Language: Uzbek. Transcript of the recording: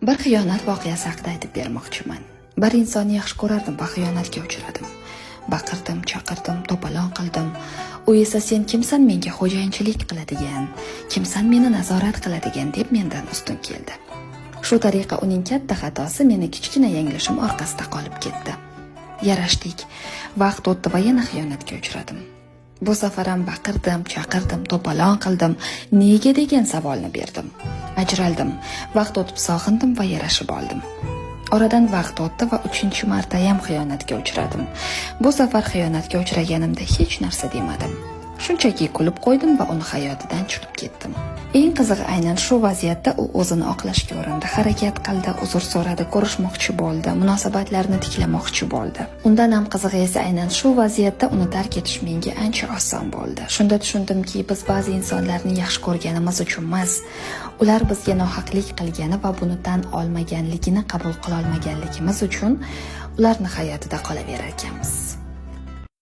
Bir xiyonat voqeasi haqida aytib bermoqchiman. Bir insonni yaxshi ko'rardim va xiyonatga uchradim. Baqirdim, chaqirdim, to'polon qildim. U esa "Sen kimsan menga xo'jayinchilik qiladigan, kimsan meni nazorat qiladigan?" deb mendan ustun keldi. Shu tariqa uning katta xatosi meni kichkina yanglishim orqasida qolib ketdi. Yarashdik. Vaqt o'tdi va yana xiyonatga uchradim. Bu safar ham baqirdim, chaqirdim, to'polon qildim. "Nega?" degan savolni berdim. Ajraldim. Vaqt o'tib sog'indim va yarashib oldim. Oradan vaqt o'tdi va uchinchi marta ham xiyonatga uchradim. Bu safar xiyonatga uchraganimda hech narsa demadim. Shunchaki kulib qo'ydim va uni hayotidan chiqib ketdim. Eng qizig'i, aynan shu vaziyatda u o'zini oqlashga urindi, harakat qildi, uzr so'radi, ko'rishmoqchi bo'ldi, munosabatlarni tiklamoqchi bo'ldi. Undan ham qizig'i esa, aynan shu vaziyatda uni tark etish menga ancha oson bo'ldi. Shunda tushundimki, biz ba'zi insonlarni yaxshi ko'rganimiz uchun emas, ular bizga nohaqlik qilgani va buni tan olmaganligini qabul qilolmaganligimiz uchun ularni hayotida qolaverar ekanmiz.